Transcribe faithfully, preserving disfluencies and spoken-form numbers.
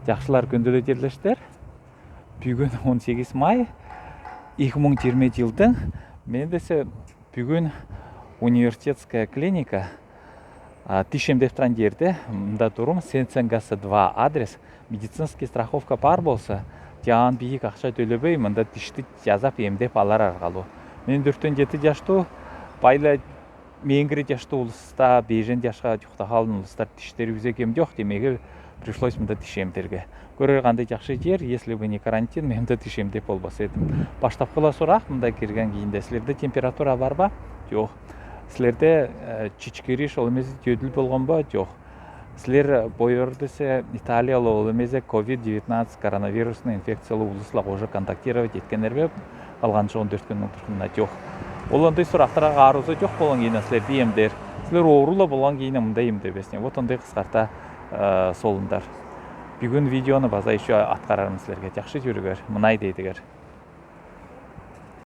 Жакшылар, күндүлү тирлештер. Бүгүн он сегиз май, эки муң жыйырма ийи жылдың. Мендесе бүгүн университетская клиника, а, тиш эмдеп турган жерде, мында турам, Сен-Сен Гассе два адрес. Медицинский страховка бар болса, жаан бийик акша төлебей, мында тишти жазап эмдеп алар аргалуу. Мен дөрттен жети жаштуу, пайла меңгири жаштуу улуста, бежен жашка жуктаган улустар тиштери үзеге эмдег, демеги пришлось мында тиш эмдерге. Көрер, кандай жакшы жер, если бы не карантин, мен мында тиш эмдеп болбас эдим. Баштапкыла сурак мында кирген кийинде: силерде температура бар ба? Жок. Силерде, э, чичкириш, ол эмесе, чөдүл болган ба? Жок. Силер бо ерде, Италияда, ол эмесе, ковид девятнадцать коронавирусный инфекциялы улусла кожа контактировать эткеннер бе? Калган он дөрт күннү турганда? Жок. Ол ондай сурактарга кароозу жок болган кийинде силерди эмдер. Силер ооруула болган кийинде мында эмдебесин. Вот ондай кыскарта, э, солундар. Бүгүн видеону база ещё аткарарым силерге. Жакшы жүүрүгер, мынай дейдигер.